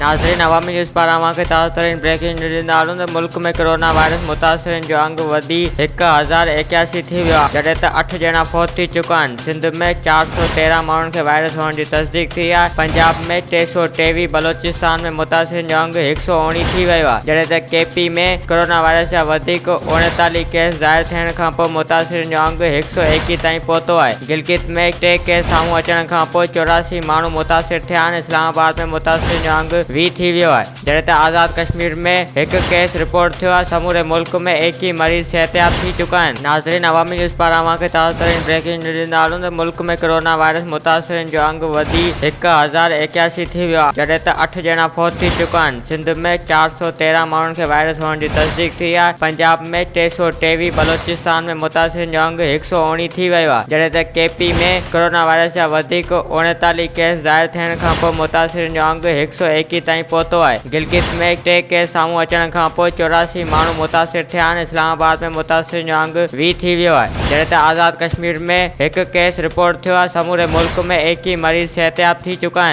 ناظرين عوامي نيوز پاران اوهان کي تازه ترين بريڪنگ نيوز ڏيندا هلون ته ملڪ ۾ ڪرونا وائرس متاثرين جو انگ وڌي 1081 ٿي ويو آهي جڏهن ته اٺ ڄڻا فوت ٿي چڪا آهن سنڌ ۾ 413 ماڻهن کي وائرس هئڻ جي تصديق ٿي آهي پنجاب ۾ 323 بلوچستان ۾ متاثرين جو انگ 119 ٿي ويو آهي جڏهن ته ڪي پي ۾ ڪرونا وائرس جا وڌيڪ 39 ڪيس ظاهر ٿيڻ کانپوء متاثرين جو انگ 121 تائين پهتو آهي. گلگت ۾ ٽي ڪيس سامهون اچڻ کانپوء 84 ماڻهو متاثر ٿيا آهن، اسلام آباد ۾ متاثرين جو انگ 20 ٿي ويو آهي، جڏهن ته آزاد ڪشمير ۾ هڪ ڪيس رپورٽ ٿيو آهي، سموري ملڪ ۾ 21 مريض صحتياب ٿي چڪا آهن. ناظرين عوامي نيوز پاران اوهان کي تازه ترين بريڪنگ نيوز ڏيندا هلون ته ملڪ ۾ ڪرونا وائرس متاثرين جو انگ وڌي 1081 ٿي ويو آهي، جڏهن ته اٺ ڄڻا فوت ٿي چڪا آهن، سنڌ ۾ 413 ماڻهن کي وائرس هئڻ جي تصديق ٿي آهي، پنجاب ۾ 323، بلوچستان ۾ متاثرين جو انگ 119 ٿي ويو آهي، جڏهن ته ڪي پي ۾ ڪرونا وائرس جا وڌيڪ 39 ڪيس ظاهر ٿيڻ کانپوء متاثرين جو انگ 121 تائين پهتو آهي، گلگت ۾ ٽي ڪيس سامهون اچڻ کانپوء 84 ماڻهو متاثر ٿيا آهن، اسلام آباد ۾ متاثرين جو انگ 20 ٿي ويو آهي، جڏهن ته آزاد ڪشمير ۾ هڪ ڪيس رپورٽ ٿيو آهي، سموري ملڪ ۾ 21 مريض صحتياب ٿي چڪا آهن.